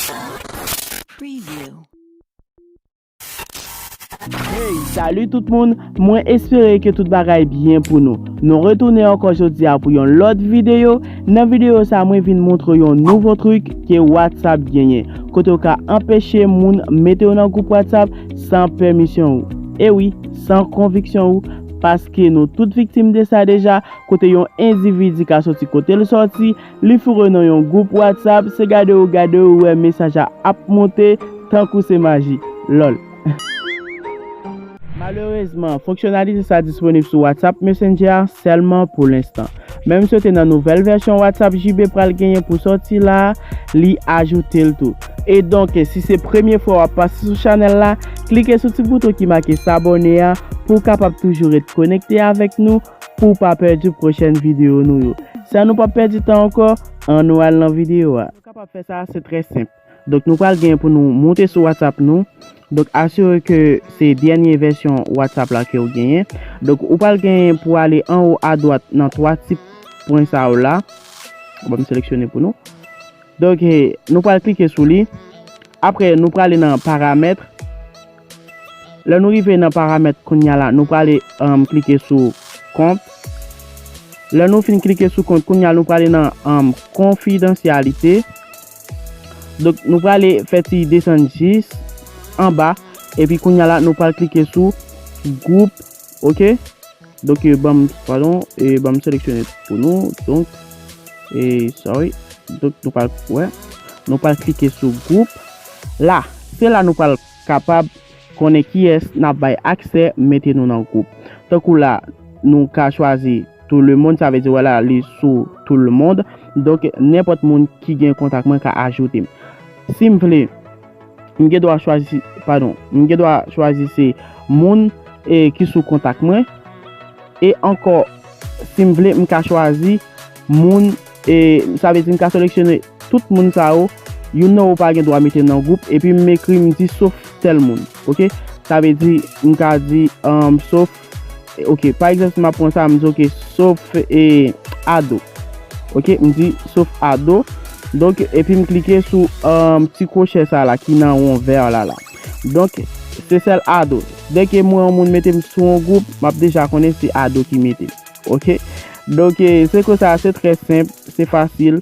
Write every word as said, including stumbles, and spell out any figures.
Preview. Hey, salut tout moun! Mwen espere ke tout bagay byen pou nou. Nou retounen ankò jodi a pou yon lòt videyo. Nan videyo sa, mwen vin montre yon nouvo trik ke WhatsApp genyen, kote w ka anpeche moun mete w nan gwoup WhatsApp san pèmisyon ou. E wi, san konviksyon ou, paske nou tout viktim de sa deja, kote yon endividi ka soti kote l soti, li foure nan yon gwoup WhatsApp, se gade w gade w wè mesaj la ap monte tankou se maji. Lòl. Malerezman, fonksyonalite sa disponib sou WhatsApp Messenger sèlman pou lenstan. Menm si w te nan nouvèl vèsyon WhatsApp J B pral genyen pou sòti la, li ajoute l tou. E donk, si se premye fwa w ap pase sou chanèl la, klike sou ti bouton ki make sabòne a pou w kapab toujou ret konekte avèk nou, pou w pa pèdi pwochèn videyo nou yo. San nou pa pèdi tan ankò, ann nou al nan videyo a. Nou kapab fè sa, se trè senp. Donk, nou pral gen pou nou moute sou WhatsApp nou. Donk, asire ke se dènye vèsyon WhatsApp la ke w genyen. Donk, ou pral genyen pou ale anwo adwat nan twa ti pwen sa yo la. Ban m seleksyone pou nou. Donk, eh, nou pral klike sou li. Apre, nou prale nan paramèt. Lè nou rive nan paramèt kounye a la, nou prale, um, klike sou kont. Lè nou fin klike sou kont, kounye a nou prale nan, um, konfidansyalite. Donk, nou prale fè ti desann jis anba. Epi kounye a la, nou pral klike sou gwoup. Oke? Donk, eh, ban m, padon, eh, ban m seleksyone pou nou. Donk, eh, sorry. Donk, nou pral, wè, nou pral klike sou gwoup. La, se la nou pral kapab konnen kiyès n ap bay aksè mete nou nan gwoup. Tankou la, nou ka chwazi tout le monde, sa vle di, wè la, li sou tout le monde. Donk, nenpòt moun ki gen kontak mwen ka ajoute m. Si m vle, m gen dwa chwazi, padon, m gen dwa chwazi se moun, e, ki sou kontak mwen. E ankò, si m vle, m ka chwazi moun, e, sa vle di m ka seleksyone tout moun sa yo, youn nan yo pa gen dwa mete nan gwoup, epi m ekri, m di sof tèl moun, oke? Sa vle di, m ka di, um, sof, oke, pa egzanp, si m ap pran sa, m di, oke, sof, e, ado. Oke, m di sof ado. Donk, epi m klike sou, um, ti kwochè sa la ki nan won vè la la. Donk, se sèl ado. Dèke m wè yon moun mete m sou yon gwoup, m ap deja konnen se ado ki mete m. Oke? Donk, eh, se konsa, se trè senp, se fasil.